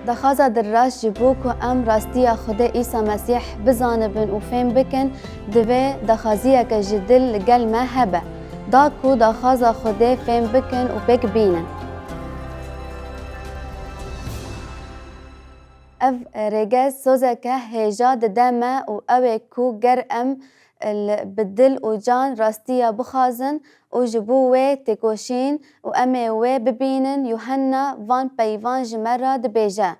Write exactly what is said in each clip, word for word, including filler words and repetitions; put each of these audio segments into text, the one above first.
Daxwaza dirrast ji bo ku em rastiya Xwedê Îsa Mesîh bizanibin û fêm bikin, divê daxwaziyeke ji dil li gel me hebe. Da ku daxwaza Xwedê fêm bikin û pêk bînin. Ev rêgez sozeke hêja dide me û ew ê ku ger em li, bi dil û can rastiya bixwazin û ji bo wê têkoşîn û em ê wê bibînin, Yuhenna van peyvan ji me re dibêje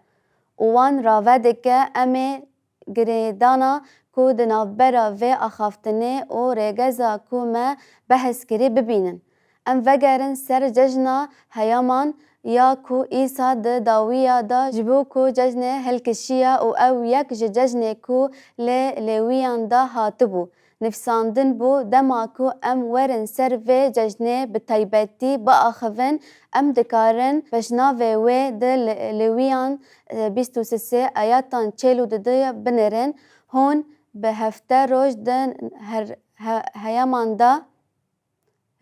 û wan rave dike, em ê girêdana ku di navbera vê axaftinê û rêgeza ku me behs kirî bibînin. Em vegerin ser cejna Heyaman ya ku Îsa di dawiya da ji bo ku cejnê hilkişiya û ew yek ji cejnê ku lê Lêwiyan da hatibû nivîsandin bû. Dema ku em werin ser vê cejnê bi taybetî biaxivin, em dikarin pêşnavê wê di Lê-, Lêwiyan, e, bîst û sê ayatan çêl û didê binêrin, hûn bi hefte roj di her-, he-, Heyaman da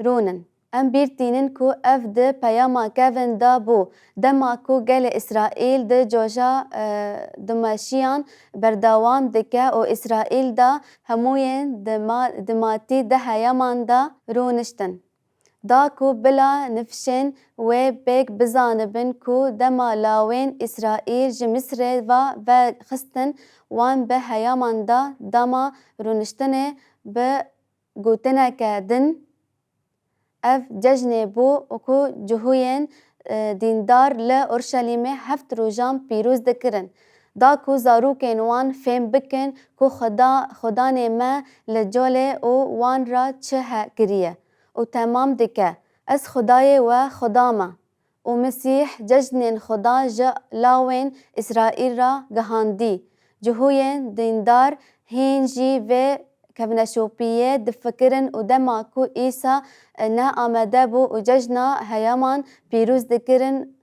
rûnin. Em bîr tînin ku ev di peyama kevin de bû, dema ku gelê Îsraîl di coja, e, dimeşiyan berdewam dike û Îsraîl da hemûyên dima-, dimatî di Heyaman de rûniştin. Da ku bila nifşên wê pêk bizanibin ku dema lawên Îsraîl ji Misrê ve vexistin, wan bi Heyaman da dema rûniştinê bi gotineke din, ev cejnê bû û ku cihûyên, e, dîndar li Urşelîmê heft rojan pîroz dikirin, da ku zarokên wan fêm bikin ku Xweda, Xwedanê me li colê û wan re çi he kiriye û temam dike, Ez Xwedayê we Xweda me. Û Mesîh cejnên Xweda ji lawên Îsraîl re gihandî. Cihûyên dîndar hîn jî vê kevneşopiyê difikirin û dema ku Îsa ne amade bû û cejna Heyaman pîroz dikirin,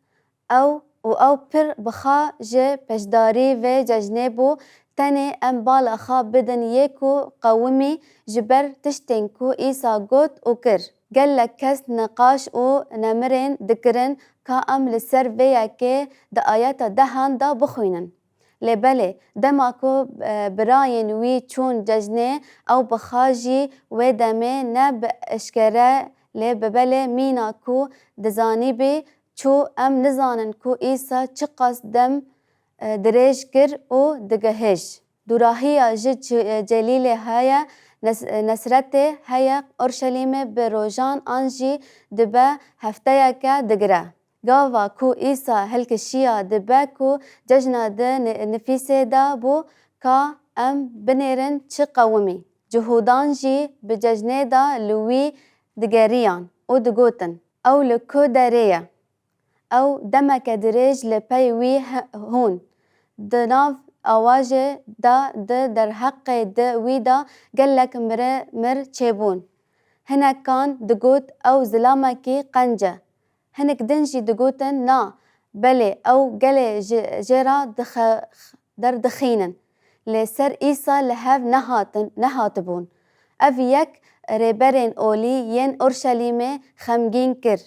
ew û ew pir bi xwe ji pêşdarî vê cejnê bû, tenê em bala xwe bidin yê ku qewimî ji ber tiştên ku Îsa got û kir. Gelek kes niqaş û nemirên dikirin ka em li ser vê yekê di ayeta dehan de bixwînin. Lê belê, dema ku, e, birayên wî çûn cejnê, ew bi xwe jî wê demê ne bi eşkere, lê bi belê mîna ku dizanîbî çû, em nizanin ku Îsa çiqas dem, e, dirêj kir û digihêj. Dûrahiya ji Ci-, e, Celîlê heye, Nes-, e, Nesretê heye, Orşelîmê bi rojan an jî dibe hefteyeke digire. Gava ku Îsa hilkişiya dibe ku cejna di ni-, nifîsê de bû ka em binêrin çi qewimî. Cihûdan jî bi cejnê de li wî digeriyan û digotin, Ew li ku derê ye? Ew demeke dirêj li pey wî he-, hûn. Di nav awajê de di derheqê di wî de gelek mire-, mir çêbûn. Hinekan digot, Ew zilamekî qenc e. Hinek din jî digotin, Na, belê, ew gelê ji jê re dixe-, derdixînin. Lê ser Îsa li hev nehatin, nehatibûn. Ev yek rêberên olî yên Orşelîmê xemgîn kir.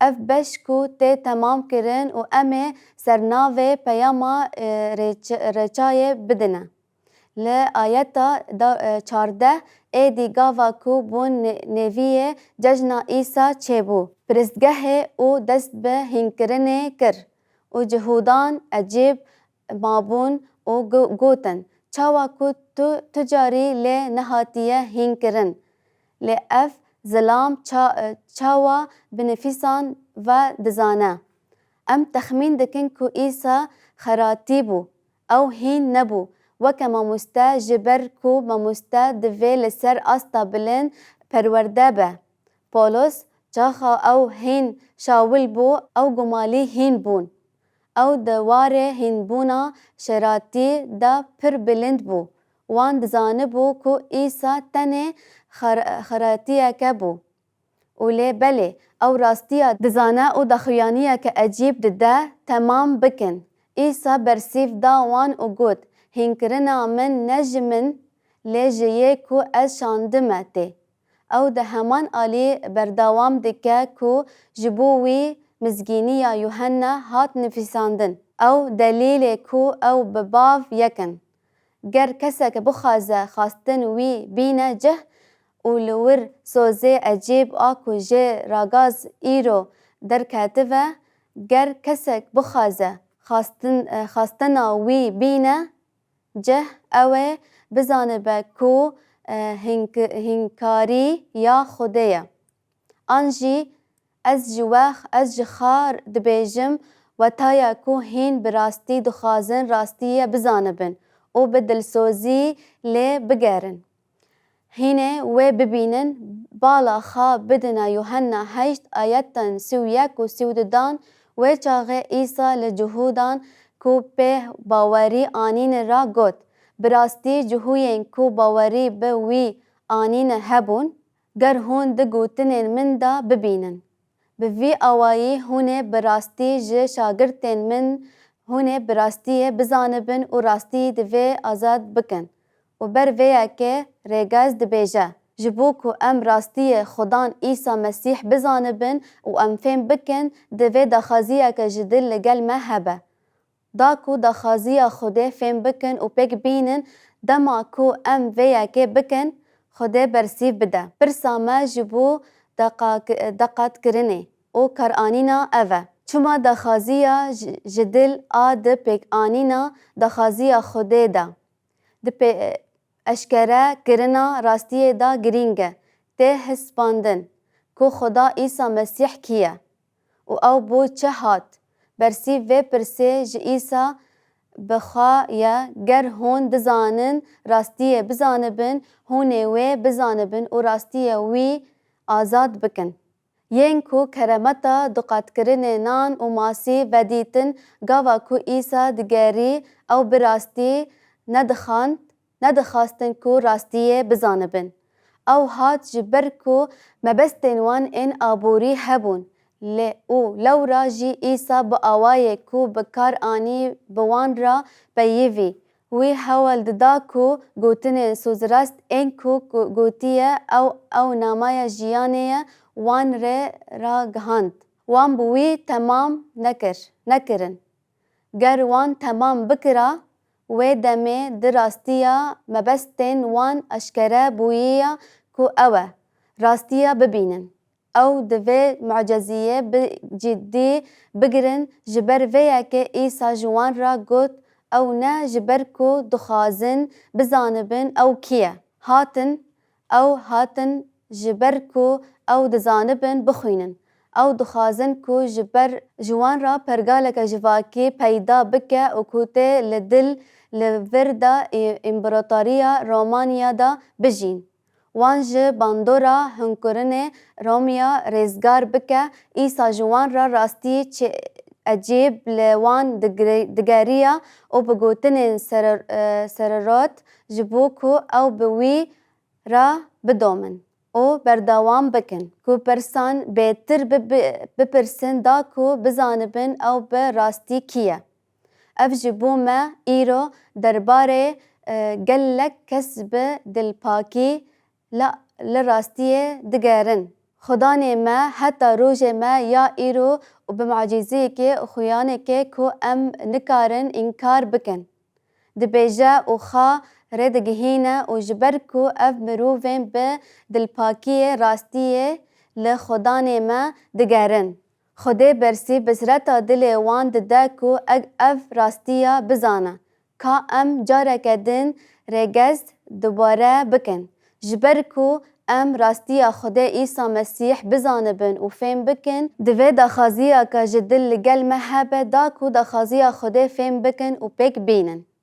Ev beş ku tê temamkirin û em ê sernavê peyama, e, rêç-, rêçayê bidine. Li ayeta da, e, çardeh, êdî gava ku bûn ne-, neviyê cejna Îsa çêbû, piristgehê û dest bi hînkirinê kir û cihûdan ecêb mabûn û gu-, gotin, Çawa ku tu, tu carî lê nehatiye hînkirin? Lê ev zilam ça-, e, çawa bi nifîsan ve dizane? Em texmîn dikin ku Îsa xeratî bû. Ew hîn nebû. Weke mamoste, ji ber ku mamoste divê li ser asta bilind perwerde be. Polos, çaxa ew hîn şawil bû, ew gumalî hîn bûn. Ew di warê hînbûna şeratî de pir bilind bû. Wan dizanibû ku Îsa tenê xer-, xeratiyeke bû. Û lê belê, ew rastiya dizane û daxuyaniyeke ecîb dide temam bikin. Îsa bersîv da wan û got, Hînkirina min ne ji min, lê ji yê ku ez şandime tê. Ew di heman alî berdewam dike ku ji bo wî mizgîniya Yuhenna hat nivîsandin. Ew delîlê ku ew bi Bav yek in. Ger kesek bixwaze xwestin wî bîne cih û li wir sozê ecêb a ku jê ragaz îro derketibe, ger kesek bixwaze xwestin-, xwestina wî bîne cih, ew ê bizanibe ku, e, hînk-, hînkarî ya Xwedê ye. An jî ez ji we, ez ji xwe dibêjim, weta ye ku hîn bi rastî dixwazin rastiyê bizanibin û bi dilsozî lê bigerin. Hînê wê bibînin, bala xwe bidine Yuhenna heşt ayetên sî û yek û sî û du dan, wê çaxê Îsa li Cihûdan ku pê bawerî anîne re got, bi rastî Cihûyên ku bawerî bi wî anîne hebûn, ger hûn di gotinên min de bibînin. Bi vî awayî hûn ê bi rastî ji şagirtên min, hûn ê bi rastiyê bizanibin û rastî divê azad bikin. Û ber vê yekê rêgez dibêje, ji bo ku em rastiyê Xudan Îsa Mesîh bizanibin û em fêm bikin, divê daxwaziyeke ji dil li gel me hebe. Da ku daxwaziya Xwedê fêm bikin û pêk bînin, dema ku em vê yekê bikin, Xwedê bersîv bide. Pirsa me ji bo deqa-, deqetkirinê û karanîna ev e. Çima daxwaziya ji, ji dil a di pêkanîna daxwaziya Xwedê de, di pê-, eşkere kirina rastiyê de girîng e, tê hesibandin ku Xuda Îsa Mesîh kî ye û ew bo çi hat? Bersîv vê pirsê ji Îsa bi xwe ye, ger hûn dizanin rastiyê bizanibin, hûn ê wê bizanibin û rastiyê wî azad bikin. Yên ku keremeta duqatkirinê nan û masî vedîtin, gava ku Îsa digerî, ew bi rastî nedixand, nedixwastin ku rastiyê bizanibin. Ew hat ji ber ku mebestên wan ên aborî hebûn, lê û lewra jî Îsa bi awayê ku bi kar anî bi wan re peyivî. Wî hewl dida ku gotinên sozrast ên ku go-, gotiye ew, ew namaya jiyanê ye, wan rê ragihand. Wan bi wî temam nekir, nekirin. Ger wan temam bikira, wê demê di rastiya mebestên wan eşkere bûyiya ku ew e, rastiya bibînin. Ew divê muciziyê bi cidî bigirin, ji ber vê yekê Îsa ji wan re got, ew ne ji ber ku dixwazin bizanibin ew kî ye. Hatin, ew hatin ji ber ku ew dizanibin bixwînin. Ew dixwazin ku ji ber ji wan re pergaleke civakî peyda bike û ku tê li dil, li vir de î-, împaratoriya Romaniya de bijîn. Wan ji bandora hunkirinê Romya rêzgar bike, Îsa ji wan re rastî çi ecêb li wan digre-, digeriya û bi gotinên sere-, e, sererot ji bo ku ew bi wî re bidomin û berdewam bikin ku pirsan bêtir bi-, bi-, bipirsin da ku bizanibin ew bi rastî kî ye. Ev ji bo me îro derbarê, e, gelek kes bi dilpakî li, li rastiyê digerin. Xudanê me heta rojê me ya îro û bi mucîzeyekê û xuyanekê ku em nikarin înkar bikin, dibêje û xwe rêdigihîne û ji ber ku ev mirovên bi dilpakiyê rastiyê li Xudanê me digerin. Xwedê bersîv bi sireta dilê wan dide ku eg-, ev rastiya bizane. Ka em careke din rêgez dubare bikin. Ji ber ku em rastiya Xwedê Îsa Mesîh bizanibin û fêm bikin, divê daxwaziyeke ji dil li gel me hebe da ku daxwaziya Xwedê fêm bikin û pêk bînin.